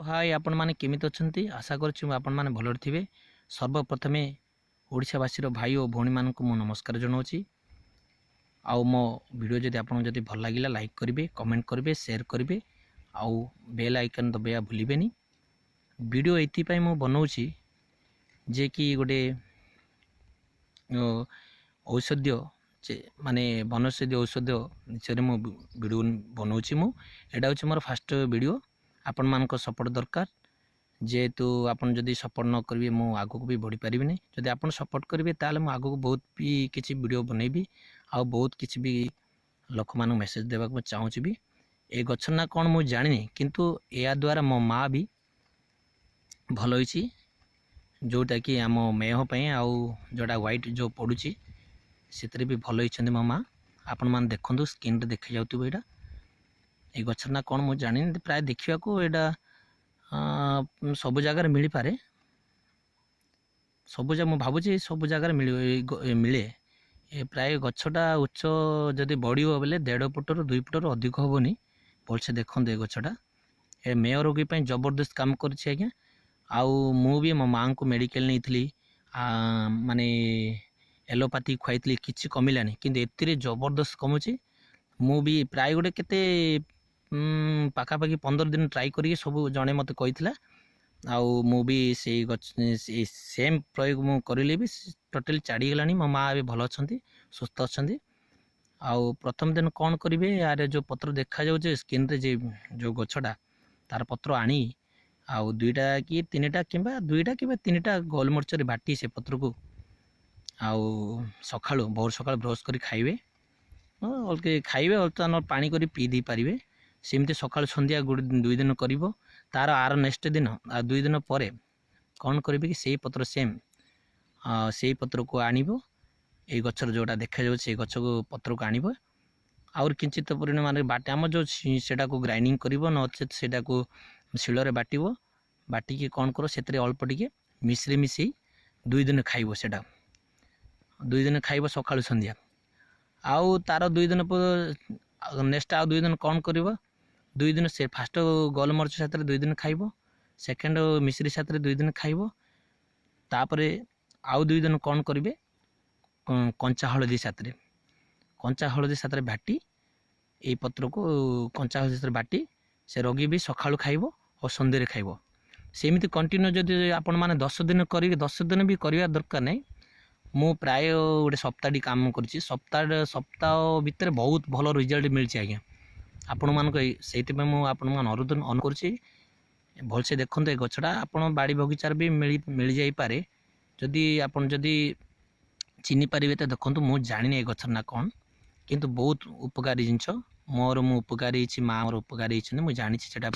ହାଏ, ଆପଣମାନେ କେମିତି ଅଛନ୍ତି? ଆଶା କରୁଛି ମୁଁ ଆପଣମାନେ ଭଲରେ ଥିବେ। ସର୍ବପ୍ରଥମେ ଓଡ଼ିଶାବାସୀର ଭାଇ ଓ ଭଉଣୀମାନଙ୍କୁ ମୁଁ ନମସ୍କାର ଜଣାଉଛି। ଆଉ ମୋ ଭିଡ଼ିଓ ଯଦି ଆପଣଙ୍କୁ ଯଦି ଭଲ ଲାଗିଲା, ଲାଇକ୍ କରିବେ, କମେଣ୍ଟ କରିବେ, ସେୟାର କରିବେ ଆଉ ବେଲ୍ ଆଇକନ୍ ଦବାଇବା ଭୁଲିବେନି। ଭିଡ଼ିଓ ଏଇଥିପାଇଁ ମୁଁ ବନାଉଛି ଯେ କି ଗୋଟେ ଔଷଧୀୟ ମାନେ ବନୌଷଧି ଔଷଧ ବିଷୟରେ ମୁଁ ଭିଡ଼ିଓ ବନାଉଛି। ମୁଁ ଏଇଟା ହେଉଛି ମୋର ଫାଷ୍ଟ ଭିଡ଼ିଓ। ଆପଣମାନଙ୍କ ସପୋର୍ଟ ଦରକାର, ଯେହେତୁ ଆପଣ ଯଦି ସପୋର୍ଟ ନ କରିବେ, ମୁଁ ଆଗକୁ ବି ବଢ଼ିପାରିବିନି। ଯଦି ଆପଣ ସପୋର୍ଟ କରିବେ, ତାହେଲେ ମୁଁ ଆଗକୁ ବହୁତ ବି କିଛି ଭିଡ଼ିଓ ବନେଇବି ଆଉ ବହୁତ କିଛି ବି ଲୋକମାନଙ୍କୁ ମେସେଜ୍ ଦେବାକୁ ମୁଁ ଚାହୁଁଛି ବି। ଏ ଗଛ ନାଁ କ'ଣ ମୁଁ ଜାଣିନି, କିନ୍ତୁ ଏହାଦ୍ୱାରା ମୋ ମା ବି ଭଲ ହେଇଛି, ଯେଉଁଟାକି ଆମ ମେହ ପାଇଁ ଆଉ ଯେଉଁଟା ହ୍ୱାଇଟ୍ ଯେଉଁ ପଡ଼ୁଛି, ସେଥିରେ ବି ଭଲ ହେଇଛନ୍ତି ମୋ ମା। ଆପଣମାନେ ଦେଖନ୍ତୁ, ସ୍କ୍ରିନ୍ରେ ଦେଖାଯାଉଥିବ ଏଇଟା। ଏଇ ଗଛର ନାଁ କ'ଣ ମୁଁ ଜାଣିନି। ପ୍ରାୟ ଦେଖିବାକୁ ଏଇଟା ସବୁ ଜାଗାରେ ମିଳିପାରେ। ସବୁ ମୁଁ ଭାବୁଛି ସବୁ ଜାଗାରେ ମିଳିବ, ମିଳେ ଏ। ପ୍ରାୟ ଗଛଟା ଉଚ୍ଚ ଯଦି ବଢ଼ିବ ବୋଲେ 1.5 ଫୁଟରୁ 2 ଫୁଟରୁ ଅଧିକ ହେବନି। ଭଲସେ ଦେଖନ୍ତୁ, ଏ ଗଛଟା ଏ ମେହ ରୋଗୀ ପାଇଁ ଜବରଦସ୍ତ କାମ କରୁଛି ଆଜ୍ଞା। ଆଉ ମୁଁ ବି ମୋ ମାଆଙ୍କୁ ମେଡ଼ିକାଲ ନେଇଥିଲି, ମାନେ ଏଲୋପାଥି ଖୁଆଇଥିଲି, କିଛି କମିଲାନି, କିନ୍ତୁ ଏଥିରେ ଜବରଦସ୍ତ କମୁଛି। ମୁଁ ବି ପ୍ରାୟ ଗୋଟେ କେତେ ପାଖାପାଖି 15 ଦିନ ଟ୍ରାଏ କରିକି, ସବୁ ଜଣେ ମୋତେ କହିଥିଲା ଆଉ ମୁଁ ବି ସେଇ ଗଛ, ସେଇ ସେମ୍ ପ୍ରୟୋଗ ମୁଁ କରିଲି ବି, ଟୋଟାଲି ଛାଡ଼ିଗଲାଣି। ମୋ ମା ଏବେ ଭଲ ଅଛନ୍ତି, ସୁସ୍ଥ ଅଛନ୍ତି। ଆଉ ପ୍ରଥମ ଦିନ କ'ଣ କରିବେ? ଆରେ ଯେଉଁ ପତ୍ର ଦେଖାଯାଉଛି ସ୍କ୍ରିନ୍ରେ, ଯେ ଯେଉଁ ଗଛଟା, ତାର ପତ୍ର ଆଣି ଆଉ ଦୁଇଟା କି ତିନିଟା କିମ୍ବା ଦୁଇଟା କିମ୍ବା ତିନିଟା ଗୋଲମରିଚରେ ବାଟି ସେ ପତ୍ରକୁ ଆଉ ସକାଳୁ ଭୋର ସକାଳୁ ବ୍ରସ୍ କରି ଖାଇବେ। ଅଲଗା ଖାଇବେ, ଅଳ୍ପ ପାଣି କରି ପିଇ ଦେଇପାରିବେ। ସେମିତି ସକାଳୁ ସନ୍ଧ୍ୟା ଗୋଟେ 2 ଦିନ କରିବ। ତାର ଆର ନେକ୍ସଟ ଦିନ ଆଉ 2 ଦିନ ପରେ କ'ଣ କରିବେ କି ସେଇ ପତ୍ର ସେମ୍ ସେଇ ପତ୍ରକୁ ଆଣିବ। ଏଇ ଗଛର ଯେଉଁଟା ଦେଖାଯାଉଛି, ସେଇ ଗଛକୁ ପତ୍ରକୁ ଆଣିବ, ଆହୁରି କିଞ୍ଚିତ ପରିମାଣରେ ବାଟି ଆମ ଯେଉଁ ସେଟାକୁ ଗ୍ରାଇଣ୍ଡିଙ୍ଗ କରିବ, ନଚେତ୍ ସେଇଟାକୁ ଶିଳରେ ବାଟିବ। ବାଟିକି କ'ଣ କର, ସେଥିରେ ଅଳ୍ପ ଟିକେ ମିଶ୍ରି ମିଶେଇ 2 ଦିନ ଖାଇବ। ସେଇଟା 2 ଦିନ ଖାଇବ ସକାଳୁ ସନ୍ଧ୍ୟା। ଆଉ ତାର 2 ଦିନ ନେକ୍ସଟ ଆଉ 2 ଦିନ କ'ଣ କରିବ? 2 ଦିନ ସେ ଫାଷ୍ଟ ଗୋଲମରିଚ ସାଥିରେ 2 ଦିନ ଖାଇବ, ସେକେଣ୍ଡ ମିଶ୍ରି ସାଥିରେ 2 ଦିନ ଖାଇବ। ତାପରେ ଆଉ 2 ଦିନ କ'ଣ କରିବେ? କଞ୍ଚା ହଳଦୀ ସାଥିରେ, କଞ୍ଚା ହଳଦୀ ସାଥିରେ ବାଟି, ଏଇ ପତ୍ରକୁ କଞ୍ଚା ହଳଦୀ ସାଥିରେ ବାଟି ସେ ରୋଗୀ ବି ସକାଳୁ ଖାଇବ ଓ ସନ୍ଧ୍ୟାରେ ଖାଇବ। ସେମିତି କଣ୍ଟିନ୍ୟୁ ଯଦି ଆପଣମାନେ 10 ଦିନ କରିକି, 10 ଦିନ ବି କରିବା ଦରକାର ନାହିଁ। ମୁଁ ପ୍ରାୟ ଗୋଟେ ସପ୍ତାହଟି କାମ କରିଛି। ସପ୍ତାହ ସପ୍ତାହ ଭିତରେ ବହୁତ ଭଲ ରେଜଲ୍ଟ ମିଳିଛି ଆଜ୍ଞା ଆପଣମାନଙ୍କ। ସେଇଥିପାଇଁ ମୁଁ ଆପଣଙ୍କୁ ଅନୁରୋଧ କରୁଛି, ଭଲସେ ଦେଖନ୍ତୁ। ଏ ଗଛଟା ଆପଣ ବାଡ଼ି ବଗିଚାରେ ବି ମିଳିଯାଇପାରେ। ଯଦି ଆପଣ ଯଦି ଚିହ୍ନି ପାରିବେ ତ ଦେଖନ୍ତୁ। ମୁଁ ଜାଣିନି ଏ ଗଛର ନାଁ କ'ଣ, କିନ୍ତୁ ବହୁତ ଉପକାରୀ ଜିନିଷ। ମୋର ମୁଁ ଉପକାରୀ ହେଇଛି, ମା ମୋର ଉପକାରୀ ହେଇଛନ୍ତି, ମୁଁ ଜାଣିଛି ସେଇଟା।